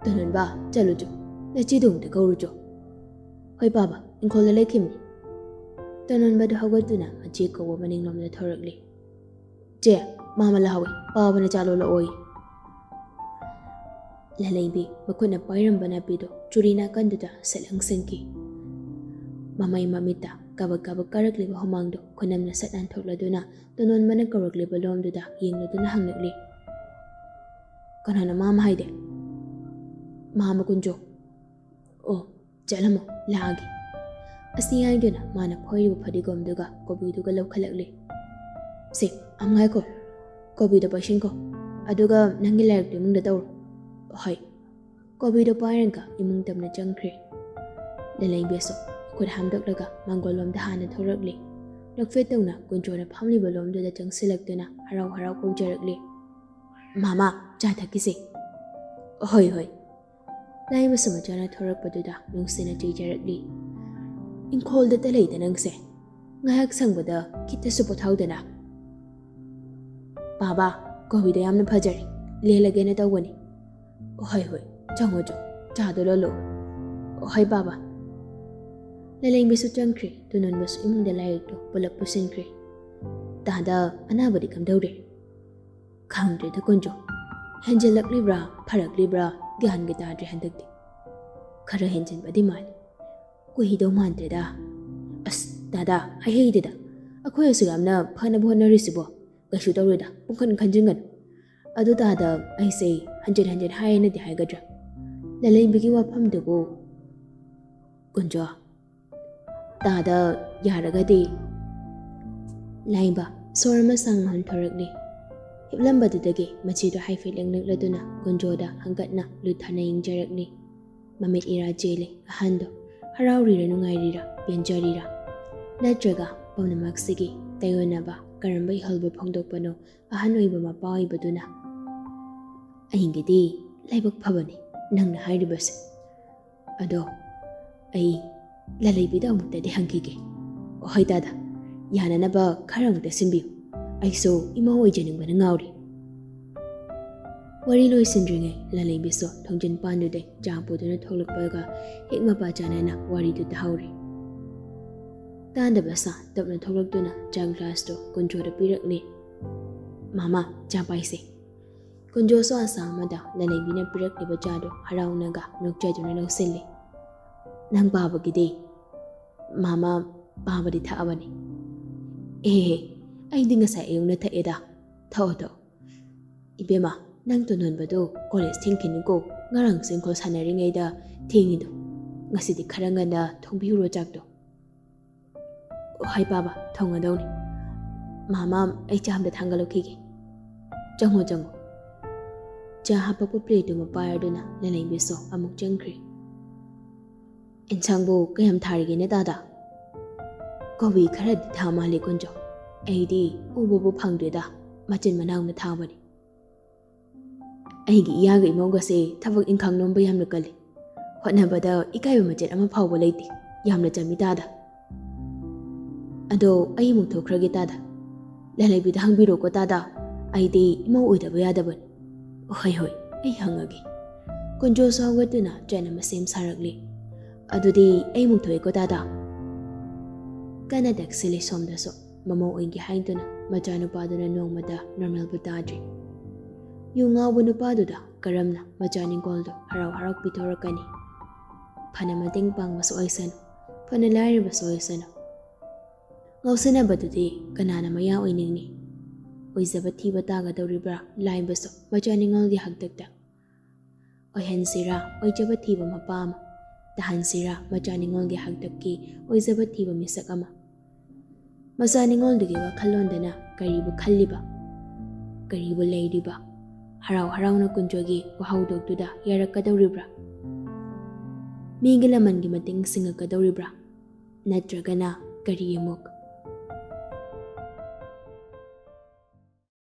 ꯇꯣꯟꯗꯣꯟꯕ, ꯆꯠꯂꯨꯆꯣ, ꯅꯆꯦꯗꯨ ꯑꯃꯨꯛꯇ ꯀꯧꯔꯨꯆꯣ꯫" "ꯍꯣꯏ ꯄꯥꯕ, ꯏꯪꯈꯣꯜꯗ ꯂꯩꯈꯤꯕꯅꯤ꯫" ꯇꯣꯟꯗꯣꯟꯕꯗꯨ ꯍꯧꯒꯠꯇꯨꯅ ꯃꯆꯦ ꯀꯧꯕ ꯃꯅꯤꯡꯂꯣꯝꯗ ꯊꯣꯔꯛꯂꯤ꯫ "ꯆꯦ, ꯃꯥꯃ ꯂꯥꯛꯍꯧꯏ, ꯄꯥꯕꯅ ꯆꯥ ꯂꯣꯜꯂꯛꯑꯣꯌꯦ꯫" ꯂꯂꯩꯕꯤ ꯃꯈꯨꯠꯅ ꯄꯥꯏꯔꯝꯕ ꯅꯥꯄꯤꯗꯨ ꯆꯨꯔꯤ ꯅꯥꯀꯟꯗꯨꯗ ꯁꯠ ꯂꯪꯁꯤꯟꯈꯤ꯫ ꯃꯃꯩ ꯃꯃꯤꯠꯇ ꯀꯥꯕꯛ ꯀꯥꯕꯛ ꯀꯥꯔꯛꯂꯤꯕ ꯍꯨꯃꯥꯡꯗꯨ ꯈꯨꯅꯝꯅ ꯁꯠ ꯅꯥꯟꯊꯣꯛꯂꯗꯨꯅ ꯇꯣꯟꯗꯣꯟꯕꯅ ꯀꯧꯔꯛꯂꯤꯕ ꯂꯣꯝꯗꯨꯗ ꯌꯦꯡꯂꯗꯨꯅ ꯍꯪꯂꯛꯂꯤ꯫ "ꯀꯅꯥꯅꯣ ꯃꯥꯃ ꯍꯥꯏꯗꯤ?" "ꯃꯥꯃ ꯀꯨꯟꯖꯣ꯫" "ꯑꯣ, ꯆꯠꯂꯝꯃꯣ, ꯂꯥꯛꯑꯒꯦ꯫" ꯑꯁꯤ ꯍꯥꯏꯗꯨꯅ ꯃꯥꯅ ꯐꯣꯏꯔꯤꯕ ꯐꯗꯤꯒꯣꯝꯗꯨꯒ ꯀꯣꯕꯤꯗꯨꯒ ꯂꯧꯈꯠꯂꯛꯂꯤ꯫ "ꯁꯦ, ꯑꯝ ꯉꯥꯏꯈꯣ, ꯀꯣꯕꯤꯗꯣ ꯄꯥꯏꯁꯤꯟꯈꯣ, ꯑꯗꯨꯒ ꯅꯪꯒꯤ ꯂꯥꯏꯔꯤꯛꯇꯨ ꯏꯃꯨꯡꯗ ꯇꯧꯔꯣ꯫" "ꯍꯣꯏ꯫" ꯀꯣꯕꯤꯗꯣ ꯄꯥꯏꯔꯒ ꯏꯃꯨꯡ ꯇꯝꯅ ꯆꯪꯈ꯭ꯔꯦ꯫ ꯂꯂꯩꯕꯤꯁꯨ ꯈꯨꯠ ꯍꯥꯝꯗꯣꯛꯂꯒ ꯃꯥꯡꯒꯣꯜ ꯂꯣꯝꯗ ꯍꯥꯟꯅ ꯊꯣꯔꯛꯂꯤ꯫ ꯅꯣꯛꯐꯦꯠ ꯇꯧꯅ ꯀꯨꯟꯖꯣꯅ ꯐꯝꯂꯤꯕ ꯂꯣꯝꯗꯨꯗ ꯆꯪꯁꯤꯜꯂꯛꯇꯨꯅ ꯍꯔꯥꯎ ꯍꯔꯥꯎ ꯀꯧꯖꯔꯛꯂꯤ꯫ "ꯃꯥꯃ, ꯆꯥ ꯊꯛꯈꯤꯁꯦ꯫" "ꯍꯣꯏ, ꯍꯣꯏ꯫" ꯂꯥꯏꯕꯁꯨ ꯃꯆꯥꯅ ꯊꯣꯔꯛꯄꯗꯨꯗ ꯅꯨꯡꯁꯤꯅ ꯆꯩꯖꯔꯛꯂꯤ꯫ ꯏꯪꯈꯣꯜꯗꯇ ꯂꯩꯗ ꯅꯪꯁꯦ꯫ ꯉꯥꯏꯍꯥꯛ ꯁꯪꯕꯗ ꯈꯤꯇꯁꯨ ꯄꯣꯊꯥꯎꯗꯅ꯫ "ꯕꯥꯕꯥ, ꯀꯣꯕꯤꯗꯣ ꯌꯥꯝꯅ ꯐꯖꯔꯦ, ꯂꯦꯜꯂꯒꯦꯅ ꯇꯧꯕꯅꯤ꯫" "ꯍꯣꯏ, ꯍꯣꯏ, ꯆꯪꯉꯣ, ꯆꯪꯉꯣ, ꯆꯥꯗꯣ ꯂꯣꯜꯂꯣ꯫" "ꯍꯣꯏ, ꯕꯥꯕꯥ꯫" ꯂꯂꯩꯕꯤꯁꯨ ꯆꯪꯈ꯭ꯔꯦ꯫ ꯇꯨꯅꯣꯟꯕꯁꯨ ꯏꯃꯨꯡꯗ ꯂꯥꯏꯔꯤꯛꯇꯣ ꯄꯨꯂꯞ ꯄꯨꯁꯤꯟꯈ꯭ꯔꯦ꯫ "ꯇꯥꯗ, ꯑꯅꯥꯕꯗꯤ ꯀꯝꯗꯧꯔꯦ?" "ꯈꯪꯗ꯭ꯔꯦꯗ ꯀꯨꯟꯖꯣ, ꯍꯦꯟꯖꯜꯂꯛꯂꯤꯕ꯭ꯔꯥ ꯐꯔꯛꯂꯤꯕ꯭ꯔꯥ ꯒ꯭ꯌꯥꯟꯒ ꯇꯥꯗ꯭ꯔꯦ ꯍꯟꯗꯛꯇꯤ꯫ ꯈꯔ ꯍꯦꯟꯖꯟꯕꯗꯤ ꯃꯥꯜꯂꯤ꯫ ꯀꯨꯏꯗꯧ ꯃꯥꯟꯗ꯭ꯔꯦꯗ꯫" "ꯑꯁ ꯇꯥꯗ, ꯍꯥꯏꯍꯩꯗꯦꯗ, ꯑꯩꯈꯣꯏ ꯑꯁꯨꯛ ꯌꯥꯝꯅ ꯐꯅꯕ ꯍꯣꯠꯅꯔꯤꯁꯤꯕꯣ꯫ ꯀꯩꯁꯨ ꯇꯧꯔꯣꯏꯗ, ꯄꯨꯡꯈꯟ ꯈꯟꯖꯤꯟꯒꯅꯨ꯫ ꯑꯗꯨ ꯇꯥꯗ, ꯑꯩꯁꯦ ꯍꯟꯖꯤꯟ ꯍꯟꯖꯤꯟ ꯍꯥꯏꯌꯦꯅꯗꯤ ꯍꯥꯏꯒꯗ꯭ꯔꯥ?" ꯂꯂꯩꯕꯤꯒꯤ ꯋꯥꯐꯝꯗꯨꯕꯨ ꯀꯨꯟꯖꯣ, "ꯇꯥꯗ, ꯌꯥꯔꯒꯗꯤ꯫" ꯂꯥꯏꯕ ꯁꯣꯔ ꯑꯃ ꯁꯥꯡꯅ ꯍꯣꯟꯊꯣꯔꯛꯂꯤ꯫ ꯍꯤꯞꯂꯝꯕꯗꯨꯗꯒꯤ ꯃꯆꯤꯗꯣ ꯍꯥꯏꯐꯦꯠ ꯂꯦꯡꯂꯛꯂꯗꯨꯅ ꯀꯨꯟꯖꯣꯗ ꯍꯪꯒꯠꯅ ꯂꯨꯊꯅ ꯌꯦꯡꯖꯔꯛꯂꯤ꯫ ꯃꯃꯤꯠ ꯏꯔꯥ ꯆꯦꯜꯂꯤ ꯑꯍꯟꯗꯣ꯫ ꯍꯔꯥꯎꯔꯤꯔꯥ ꯅꯨꯡꯉꯥꯏꯔꯤꯔꯥ ꯄꯦꯟꯖꯔꯤꯔꯥ? ꯅꯠꯇ꯭ꯔꯒ ꯄꯨꯝꯅꯃꯛꯁꯤꯒꯤ ꯇꯥꯏꯑꯣꯟꯅꯕ ꯀꯔꯝꯕ ꯏꯍꯜꯕꯨ ꯐꯣꯡꯗꯣꯛꯄꯅꯣ ꯑꯍꯟ ꯑꯣꯏꯕ ꯃꯄꯥ ꯑꯣꯏꯕꯗꯨꯅ? "ꯑꯩꯒꯤꯗꯤ ꯂꯥꯏꯕꯛ ꯐꯕꯅꯤ ꯅꯪꯅ ꯍꯥꯏꯔꯤꯕꯁꯦ꯫ ꯑꯗꯣ ꯑꯩ ꯂꯂꯩꯕꯤꯗ ꯑꯃꯨꯛꯇꯗꯤ ꯍꯪꯈꯤꯒꯦ꯫" "ꯍꯣꯏ ꯇꯥꯗ, ꯌꯥꯅꯅꯕ ꯈꯔ ꯑꯃꯨꯛꯇ ꯁꯤꯟꯕꯤꯌꯨ꯫ ꯑꯩꯁꯨ ꯏꯃꯥ ꯑꯣꯏꯖꯅꯤꯡꯕꯅ ꯉꯥꯎꯔꯤ꯫" ꯋꯥꯔꯤ ꯂꯣꯏꯁꯤꯟꯗ꯭ꯔꯤꯉꯩ ꯂꯂꯩꯕꯤꯁꯨ ꯊꯣꯡꯖꯤꯟ ꯄꯥꯟꯗꯨꯗꯩ ꯆꯥ ꯄꯨꯗꯨꯅ ꯊꯣꯛꯂꯛꯄꯒ ꯍꯦꯛ ꯃꯄꯥ ꯆꯥꯅꯅ ꯋꯥꯔꯤꯗꯨ ꯇꯥꯍꯧꯔꯤ꯫ ꯇꯥꯗꯕ ꯁꯥ ꯇꯞꯅ ꯊꯣꯛꯂꯛꯇꯨꯅ ꯆꯥ ꯒ꯭ꯂꯥꯁꯇꯨ ꯀꯨꯟꯖꯣꯗ ꯄꯤꯔꯛꯂꯤ꯫ "ꯃꯥꯃꯥ, ꯆꯥ ꯄꯥꯏꯁꯦ꯫" ꯀꯨꯟꯖꯣꯁꯨ ꯑꯁꯥ ꯑꯃꯗ ꯂꯂꯩꯕꯤꯅ ꯄꯤꯔꯛꯂꯤꯕ ꯆꯥꯗꯨ ꯍꯔꯥꯎꯅꯒ ꯅꯣꯛꯆꯗꯨꯅ ꯂꯧꯁꯤꯜꯂꯤ꯫ "ꯅꯪ ꯄꯥꯕꯒꯤꯗꯤ?" "ꯃꯥꯃꯥ, ꯄꯥꯕꯗꯤ ꯊꯛꯑꯕꯅꯤ꯫" "ꯑꯦꯍꯦ, ꯑꯩꯗꯤ ꯉꯁꯥꯏ ꯑꯌꯨꯛꯅ ꯊꯛꯑꯦꯗ꯫ ꯊꯛꯑꯣ, ꯊꯛꯑꯣ꯫ ꯏꯕꯦꯝꯃ, ꯅꯪ ꯇꯣꯟꯗꯣꯟꯕꯗꯣ ꯀꯣꯂꯦꯖ ꯊꯤꯡꯈꯤꯅꯤꯀꯣ, ꯉꯔꯥꯡꯁꯨ ꯏꯪꯈꯣꯜ ꯁꯥꯟꯅꯔꯤꯉꯩꯗ ꯊꯦꯡꯉꯤꯗꯣ꯫ ꯉꯁꯤꯗꯤ ꯈꯔ ꯉꯟꯅ ꯊꯣꯡꯕꯤꯔꯨꯔꯣ ꯆꯥꯛꯇꯣ꯫" "ꯍꯣꯏ ꯄꯥꯕ, ꯊꯣꯡꯉꯗꯧꯅꯤ꯫ ꯃꯥꯃꯥ, ꯑꯩ ꯆꯥ ꯑꯝꯇ ꯊꯥꯡꯒꯠꯂꯛꯈꯤꯒꯦ꯫ ꯆꯪꯉꯣ, ꯆꯪꯉꯣ꯫" ꯆꯥ ꯍꯥꯞꯄꯛꯄ ꯄ꯭ꯂꯦꯠꯇꯨꯃ ꯄꯥꯏꯔꯗꯨꯅ ꯂꯂꯩꯕꯤꯁꯨ ꯑꯃꯨꯛ ꯆꯪꯈ꯭ꯔꯦ꯫ "ꯏꯟꯁꯥꯡꯕꯨ ꯀꯌꯥꯝ ꯊꯥꯔꯤꯒꯦꯅꯦ ꯇꯥꯗ?" "ꯀꯣꯕꯤ ꯈꯔꯗꯤ ꯊꯥ ꯃꯥꯜꯂꯦ ꯀꯨꯟꯖꯣ꯫ ꯑꯩꯗꯤ ꯎꯕꯕꯨ ꯐꯪꯗꯦꯗ, ꯃꯆꯤꯟ ꯃꯅꯥꯎꯅ ꯊꯥꯕꯅꯤ꯫ ꯑꯩꯒꯤ ꯏꯌꯥꯒ ꯏꯃꯧꯒꯁꯦ ꯊꯕꯛ ꯏꯪꯈꯥꯡ ꯅꯣꯝꯕ ꯌꯥꯝꯅ ꯀꯜꯂꯤ꯫ ꯍꯣꯠꯅꯕꯗ ꯏꯀꯥꯏꯕ ꯃꯆꯦꯠ ꯑꯃ ꯐꯥꯎꯕ ꯂꯩꯇꯦ꯫ "ꯌꯥꯝꯅ ꯆꯝꯃꯤ ꯇꯥꯗ꯫ ꯑꯗꯣ ꯑꯩ ꯑꯃꯨꯛ ꯊꯣꯛꯈ꯭ꯔꯒꯦ ꯇꯥꯗ꯫ ꯂꯥꯂꯩꯕꯤꯗ ꯍꯪꯕꯤꯔꯣꯀꯣ ꯇꯥꯗ꯫ ꯑꯩꯗꯤ ꯏꯃꯧ ꯑꯣꯏꯗꯕ ꯌꯥꯗꯕꯅꯤ꯫ ꯍꯣꯏ ꯍꯣꯏ, ꯑꯩ ꯍꯪꯉꯒꯦ꯫" ꯀꯨꯟꯖꯣꯁꯨ ꯍꯧꯒꯠꯇꯨꯅ ꯇ꯭ꯔꯦꯟ ꯑꯃ ꯁꯦꯝ ꯁꯥꯔꯛꯂꯤ꯫ "ꯑꯗꯨꯗꯤ ꯑꯩ ꯑꯃꯨꯛ ꯊꯣꯛꯑꯦꯀꯣ ꯇꯥꯗ꯫" ꯀꯟꯅ ꯇꯛꯁꯤꯜꯂꯤ ꯁꯣꯝꯗꯁꯨ꯫ ꯃꯃꯧ ꯑꯣꯏꯒꯦ ꯍꯥꯏꯗꯨꯅ ꯃꯆꯥꯅꯨꯄꯥꯗꯨꯅ ꯅꯣꯡꯃꯇ ꯅꯣꯔꯃꯦꯜꯕꯨ ꯇꯥꯗ꯭ꯔꯤ꯫ ꯌꯨ ꯉꯥꯎꯕ ꯅꯨꯄꯥꯗꯨꯗ ꯀꯔꯝꯅ ꯃꯆꯥ ꯅꯤꯡꯀꯣꯜꯗꯨ ꯍꯔꯥꯎ ꯍꯔꯥꯎ ꯄꯤꯊꯣꯔꯛꯀꯅꯤ? ꯐꯅ ꯃꯇꯦꯡ ꯄꯥꯡꯕꯁꯨ ꯑꯣꯏꯁꯅꯨ, ꯐꯅ ꯂꯥꯏꯔꯕꯁꯨ ꯑꯣꯏꯁꯅꯨ꯫ ꯉꯥꯎꯁꯟꯅꯕꯗꯨꯗꯤ ꯀꯅꯥꯅ ꯃꯌꯥ ꯑꯣꯏꯅꯤꯡꯅꯤ? ꯑꯣꯏꯖꯕ ꯊꯤꯕ ꯇꯥꯒꯗꯧꯔꯤꯕ꯭ꯔꯥ ꯂꯥꯏꯕꯁꯨ ꯃꯆꯥ ꯅꯤꯡꯉꯣꯜꯒꯤ ꯍꯥꯛꯇꯛꯇ? ꯑꯣꯏꯍꯟꯁꯤꯔꯥ ꯑꯣꯏꯖꯕ ꯊꯤꯕ ꯃꯄꯥ ꯑꯃ, ꯇꯥꯍꯟꯁꯤꯔꯥ ꯃꯆꯥ ꯅꯤꯡꯉꯣꯜꯒꯤ ꯍꯥꯛꯇꯛꯀꯤ ꯑꯣꯏꯖꯕ ꯊꯤꯕ ꯃꯤꯁꯛ ꯑꯃ? ꯃꯆꯥ ꯅꯤꯡꯉꯣꯜꯗꯨꯒꯤ ꯋꯥꯈꯜꯂꯣꯟꯗꯅ ꯀꯔꯤꯕꯨ ꯈꯜꯂꯤꯕ? ꯀꯔꯤꯕꯨ ꯂꯩꯔꯤꯕ? ꯍꯔꯥꯎ ꯍꯔꯥꯎꯅ ꯀꯨꯟꯖꯣꯒꯤ ꯋꯥꯍꯧꯗꯣꯛꯇꯨꯗ ꯌꯥꯔꯛꯀꯗꯧꯔꯤꯕ꯭ꯔꯥ? ꯃꯤꯒꯤ ꯂꯃꯟꯒꯤ ꯃꯇꯦꯡ ꯁꯤꯡꯉꯛꯀꯗꯧꯔꯤꯕ꯭ꯔꯥ? ꯅꯠꯇ꯭ꯔꯒꯅ ꯀꯔꯤ ꯑꯃꯨꯛ